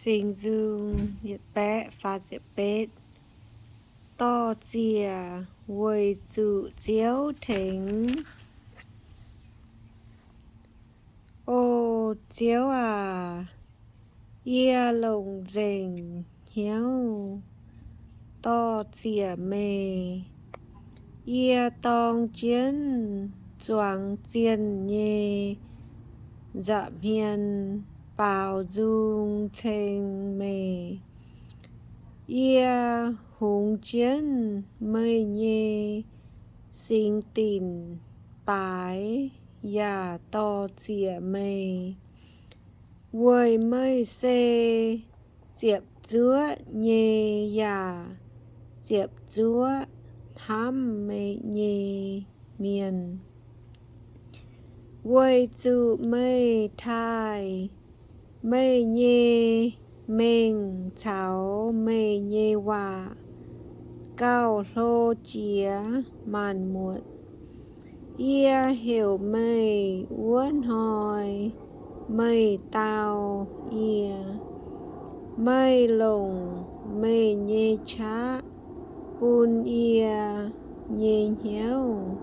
Singx Nzung, Dorh ziec weic zuqc Ziouv tengx. O Ziouv aac, yie longc nzengc hnyouv dorh ziec meih. Yie dorng jienv zuangx zienh nyei nza'hmien baaux nzung ceng meih. Yie hungx jienv meih nyei singx dinc baaix yaac dorh ziec meih, weic meih se ziepc zuoqv nyei yaac ziepc zuoqv hnamv meih nyei mienh. Weic zuqc meih taaih meih nyei mengh caux meih nyei waac gauh hlo jiex maanc muotc. Yie heuc meih wuov hnoi meih dau yie. Meih longc meih nyei qaqv bun yie nyei hnyouv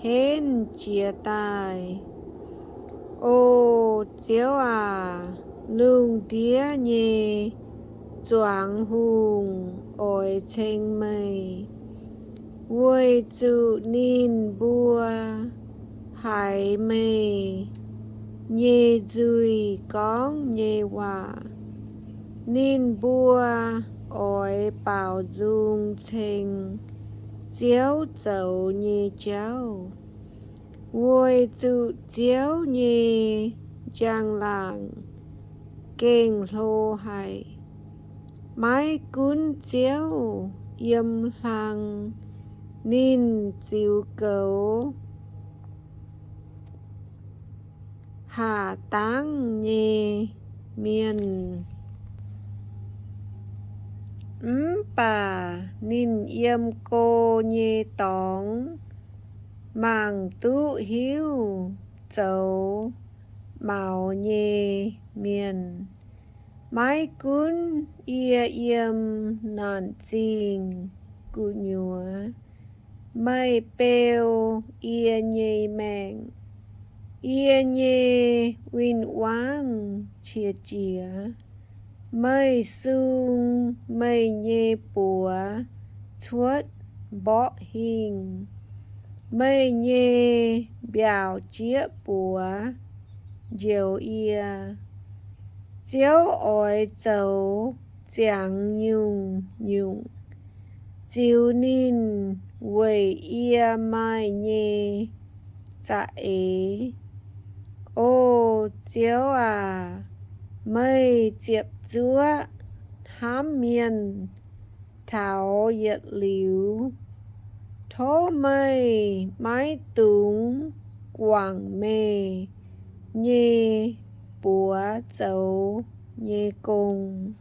henv jiez daaih. O Ziouv aac, lungh ndiev nyei zuangx hungh oix ceng meih, weic zuqc ninh mbuo haiz meih nyei nzuih gorngv nyei waac. Ninh mbuo oix baaux nzung ceng Ziouv zoux nyei jauv, weic zuqc Ziouv nyei njang-laangc gengh hlo haic. Maiv gunv Ziouv yiem hlang, ninh ziux goux haac dangv nyei mienh. Mv baac ninh yiem go nyei dorngx mangc duqv hiuv zoux maux nyei mienh. Maiv gunv yie yiem naanc zingh gu'nyuoz, meih beu yie nyei maengc. Yie nyei win-wangv qiex jiez. Meih sung meih nyei buoz cuotv mborqv hingh. Meih nyei mbiaauc jieqv buoz njoux yie. Ziouv oix zoux ziangx nyungc-nyungc ziux ninh weic yie maaih nyei za'eix. O Ziouv aac, meih ziepc zuoqv hnamv mienh taux yietc liuz. Tov meih maiv dungx guangc meih nyei buoz zoux nyei gong.